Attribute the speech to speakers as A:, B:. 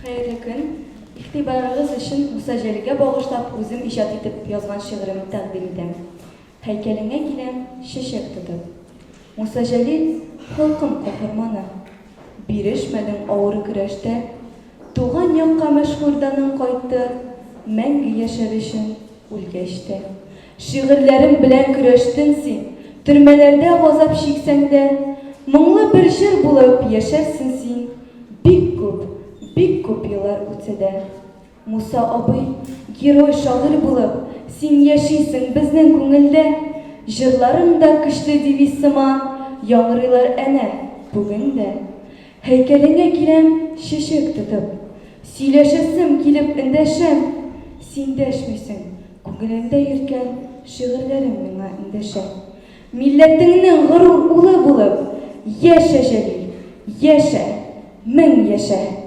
A: Хәерле көн! Игътибарыгыз өчен Муса Җәлилгә багышлап үзем иҗат итеп язган шигыремне тәкъдим итәм. Һәйкәлеңә киләм чәчәк тотып. Муса Җәлил, халкым каһарманы. Бирешмәдең авыр көрәштә. Туган якка мәшһүр даның кайтты, Мәңге яшәр өчен үлгәч тә. Шигырьләрең белән көрәштең син, Төрмәләрдә газап чиксәң дә. Моңлы бер җыр булып яшәрсең син, Бик күп, бик күп еллар үтсә дә. Муса абый, герой шагыйрь булып, Син яшисең безнең күңелдә. Җырларың да көчле девиз сыман Яңгырыйлар әнә бүген дә. Һәйкәлеңә киләм чәчәк тотып, Сөйләшәсем килеп эндәшәм. Син дәшмисең, күңелеңдә йөрткән Шигырьләрең миңа эндәшә. Милләтеңнең горур улы булып, Яшә, Җәлил, яшә, мең яшә!